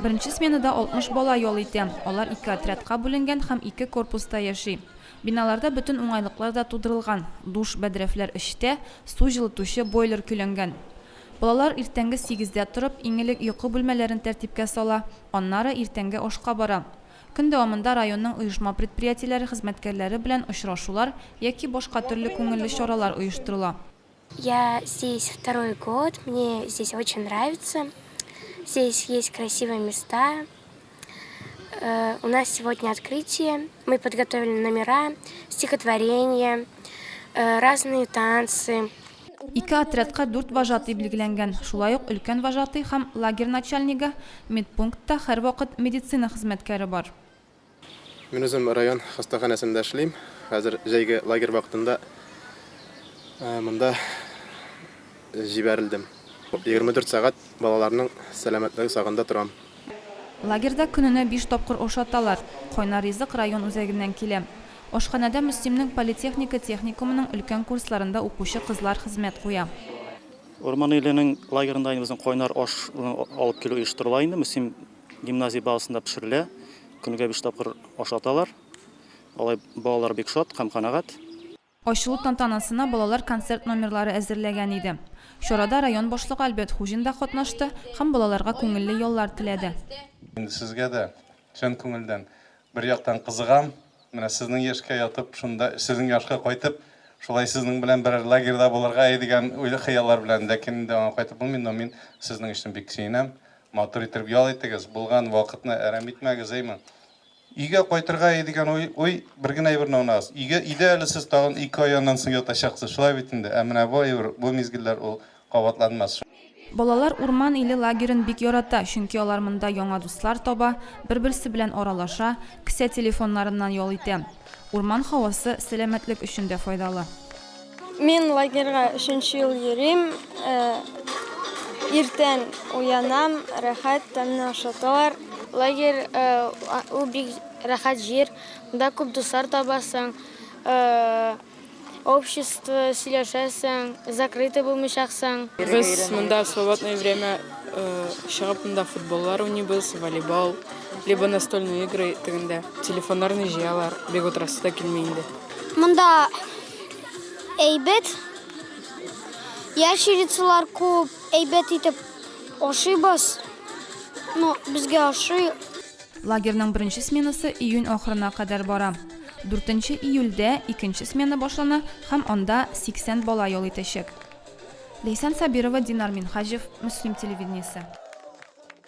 Беренче сменада 60 бала ял итә. Алар ике отрядка бүленгән һәм ике корпуста яши. Биналарда бөтен уңайлыклар да тудырылган, душ, бәдрәфләр эчтә, су җылытучы бойлер көйләнгән. Балалар иртәнге сигездә торып, иң элек йокы бүлмәләрен тәртипкә сала, аннары иртәнге ашка бара. Көн дәвамында районның оешма-предприятиеләре хезмәткәрләре белән очрашулар яки башка төрле күңелле чаралар оештырыла. Я здесь второй год, мне здесь очень нравится. Здесь есть красивые места. Э, у нас сегодня открытие. Мы подготовили номера, стихотворения, э, разные танцы. Ике отрядка дүрт вожатый билгеләнгән, шулай ук өлкән вожатый һәм лагерь начальнигы, медпунктта һәрвакыт медицина хезмәткәре бар. Мин үзем район хастаханәсендә эшлим. Хәзер җәйге лагерь вакытында монда җибәрелдем. 24 сәгать балаларның сәламәтлеге сагында торам. Лагерьда көненә биш тапкыр ашаталар. Кайнар ризык район үзәгеннән килә. Ашханәдә Мөслимнең политехника техникумының өлкән курсларында укучы кызлар хезмәт куя. Урман иленең лагерында инде безнең кайнар аш алып килү оештырыла инде. Мөслим гимназия базасында пешерелә. Көнгә биш тапкыр ашаталар. Алай балалар бик шат һәм канәгать. Ачылу тантанасына балалар концерт номерлары әзерләгән иде. Чарада район башлыгы Альберт Хуҗин да катнашты һәм балаларга күңелле яллар теләде. Инде сезгә дә чын күңелдән бер яктан кызыгам, менә сезнең яшькә ятып, шунда сезнең яшькә кайтып, шулай сезнең белән берәр лагерьда булырга дигән уй-хыяллар белән, ләкин инде аңа кайтып булмый, но мин сезнең өчен бик сөенәм. Матур иттереп ял итегез, булган вакытны әрәм итмәгез, әйме? Өйгә кайтырга дигән уй, уй бер генә әйберне уйнагыз. Өйгә, өйдә әле сез тагын ике ай аннан соң ятачаксыз, шулай бит инде. Ә менә бу әйбер, бу мизгелләр ул кабатланмас. Балалар Урман иле лагерен бик ярата, чөнки алар монда яңа дуслар таба, бер-берсе белән аралаша, кесә телефоннарыннан ял итә. Урман һавасы сәламәтлек өчен дә файдалы. Мин лагерьга өченче ел йөрим. Иртән уянам, рәхәт, тәмле ашаталар. Лагерь ул бик рәхәт җир. Монда күп дуслар табасың, общество сөйләшәсең, закрытый булмыйчаксың. Без монда в свободное время чыгып монда футболлар уйныйбыз, волейбол, либо настольные игры тегендә. Телефоннарны җыялар, бик утырасы да килми инде. Монда әйбәт, ящерицалар күп, әйбәт итеп ашыйбыз. Ну, безгә ошый. Лагерьның беренче сменасы июнь ахырына кадәр бара. Дүртенче июльдә икенче смена башлана һәм анда 80 бала ял итәчәк. Ләйсән Сабирова, Динар Минһаҗев, Мөслим телевидениесе.